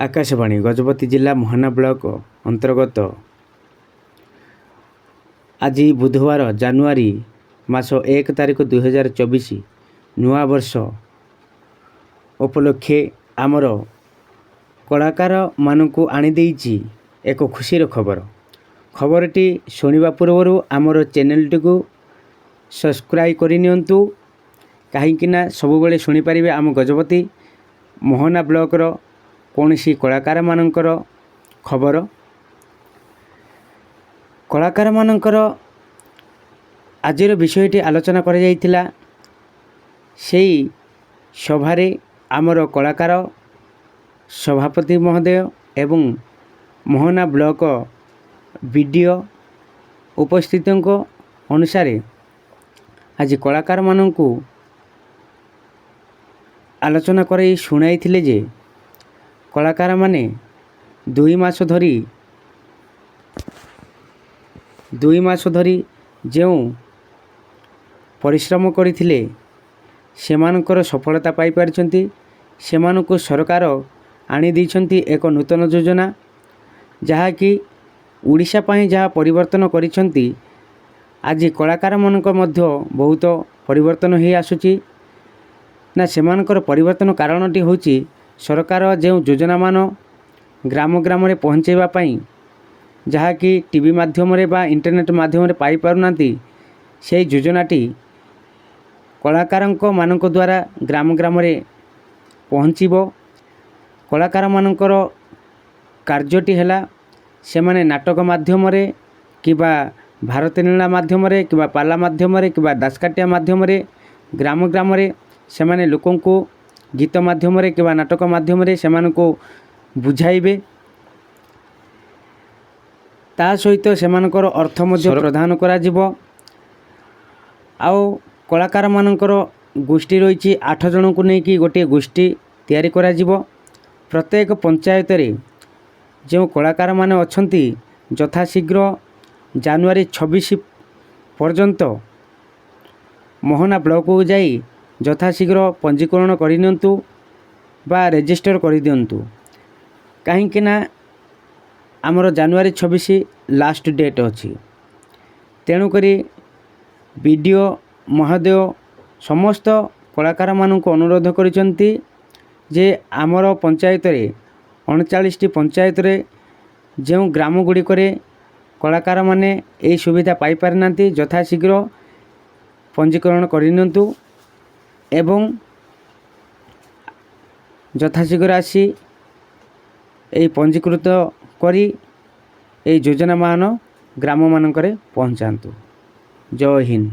ଆକାଶବାଣୀ ଗଜପତି ଜିଲ୍ଲା ମୋହନା ବ୍ଲକ ଅନ୍ତର୍ଗତ ଆଜି ବୁଧବାର ଜାନୁଆରୀ ମାସ 1 ତାରିଖ 2024 ନୂଆବର୍ଷ ଉପଲକ୍ଷେ ଆମର କଳାକାରମାନଙ୍କୁ ଆଣିଦେଇଛି ଏକ ଖୁସିର ଖବର। ଖବରଟି ଶୁଣିବା ପୂର୍ବରୁ ଆମର ଚ୍ୟାନେଲଟିକୁ ସବସ୍କ୍ରାଇବ୍ କରିନିଅନ୍ତୁ, କାହିଁକିନା ସବୁବେଳେ ଶୁଣିପାରିବେ ଆମ ଗଜପତି ମୋହନା ବ୍ଲକର କୌଣସି କଳାକାରମାନଙ୍କର ଖବର। କଳାକାରମାନଙ୍କର ଆଜିର ବିଷୟଟି ଆଲୋଚନା କରାଯାଇଥିଲା। ସେଇ ସଭାରେ ଆମର କଳାକାର ସଭାପତି ମହୋଦୟ ଏବଂ ମୋହନା ବ୍ଲକ ବିଡ଼ିଓ ଉପସ୍ଥିତଙ୍କ ଅନୁସାରେ ଆଜି କଳାକାରମାନଙ୍କୁ ଆଲୋଚନା କରାଇ ଶୁଣାଇଥିଲେ ଯେ କଳାକାରମାନେ 2 ମାସ ଧରି ଯେଉଁ ପରିଶ୍ରମ କରିଥିଲେ, ସେମାନଙ୍କର ସଫଳତା ପାଇପାରିଛନ୍ତି। ସେମାନଙ୍କୁ ସରକାର ଆଣିଦେଇଛନ୍ତି ଏକ ନୂତନ ଯୋଜନା, ଯାହାକି ଓଡ଼ିଶା ପାଇଁ ଯାହା ପରିବର୍ତ୍ତନ କରିଛନ୍ତି, ଆଜି କଳାକାରମାନଙ୍କ ମଧ୍ୟ ବହୁତ ପରିବର୍ତ୍ତନ ହେଇ ଆସୁଛି ନା। ସେମାନଙ୍କର ପରିବର୍ତ୍ତନ କାରଣଟି ହେଉଛି ସରକାର ଯେଉଁ ଯୋଜନାମାନ ଗ୍ରାମ ଗ୍ରାମରେ ପହଞ୍ଚାଇବା ପାଇଁ, ଯାହାକି ଟିଭି ମାଧ୍ୟମରେ ବା ଇଣ୍ଟରନେଟ୍ ମାଧ୍ୟମରେ ପାଇପାରୁନାହାନ୍ତି, ସେଇ ଯୋଜନାଟି କଳାକାରଙ୍କ ମାନଙ୍କ ଦ୍ୱାରା ଗ୍ରାମ ଗ୍ରାମରେ ପହଞ୍ଚିବ। କଳାକାରମାନଙ୍କର କାର୍ଯ୍ୟଟି ହେଲା ସେମାନେ ନାଟକ ମାଧ୍ୟମରେ କିମ୍ବା ଭାରତୀ ଲୀଳା ମାଧ୍ୟମରେ କିମ୍ବା ପାଲା ମାଧ୍ୟମରେ କିମ୍ବା ଦାସକାଠିଆ ମାଧ୍ୟମରେ ଗ୍ରାମ ଗ୍ରାମରେ ସେମାନେ ଲୋକଙ୍କୁ ଗୀତ ମାଧ୍ୟମରେ କିମ୍ବା ନାଟକ ମାଧ୍ୟମରେ ସେମାନଙ୍କୁ ବୁଝାଇବେ। ତା ସହିତ ସେମାନଙ୍କର ଅର୍ଥ ମଧ୍ୟ ପ୍ରଦାନ କରାଯିବ। ଆଉ କଳାକାରମାନଙ୍କର ଗୋଷ୍ଠୀ ରହିଛି, 8 ଜଣଙ୍କୁ ନେଇକି ଗୋଟିଏ ଗୋଷ୍ଠୀ ତିଆରି କରାଯିବ। ପ୍ରତ୍ୟେକ ପଞ୍ଚାୟତରେ ଯେଉଁ କଳାକାରମାନେ ଅଛନ୍ତି, ଯଥାଶୀଘ୍ର ଜାନୁଆରୀ 26 ପର୍ଯ୍ୟନ୍ତ ମୋହନା ବ୍ଲକକୁ ଯାଇ ଯଥାଶୀଘ୍ର ପଞ୍ଜୀକରଣ କରିନିଅନ୍ତୁ ବା ରେଜିଷ୍ଟର କରିଦିଅନ୍ତୁ, କାହିଁକିନା ଆମର ଜାନୁଆରୀ 26 ଲାଷ୍ଟ ଡେଟ୍ ଅଛି। ତେଣୁକରି ବିଡ଼ିଓ ମହୋଦୟ ସମସ୍ତ କଳାକାରମାନଙ୍କୁ ଅନୁରୋଧ କରିଛନ୍ତି ଯେ ଆମର ପଞ୍ଚାୟତରେ 39ଟି ପଞ୍ଚାୟତରେ ଯେଉଁ ଗ୍ରାମ ଗୁଡ଼ିକରେ କଳାକାରମାନେ ଏହି ସୁବିଧା ପାଇପାରିନାହାନ୍ତି, ଯଥାଶୀଘ୍ର ପଞ୍ଜୀକରଣ କରିନିଅନ୍ତୁ ଏବଂ ଯଥାଶୀଘ୍ର ଆସି ଏହି ପଞ୍ଜୀକୃତ କରି ଏହି ଯୋଜନାମାନ ଗ୍ରାମମାନଙ୍କରେ ପହଞ୍ଚାନ୍ତୁ। ଜୟ ହିନ୍ଦ।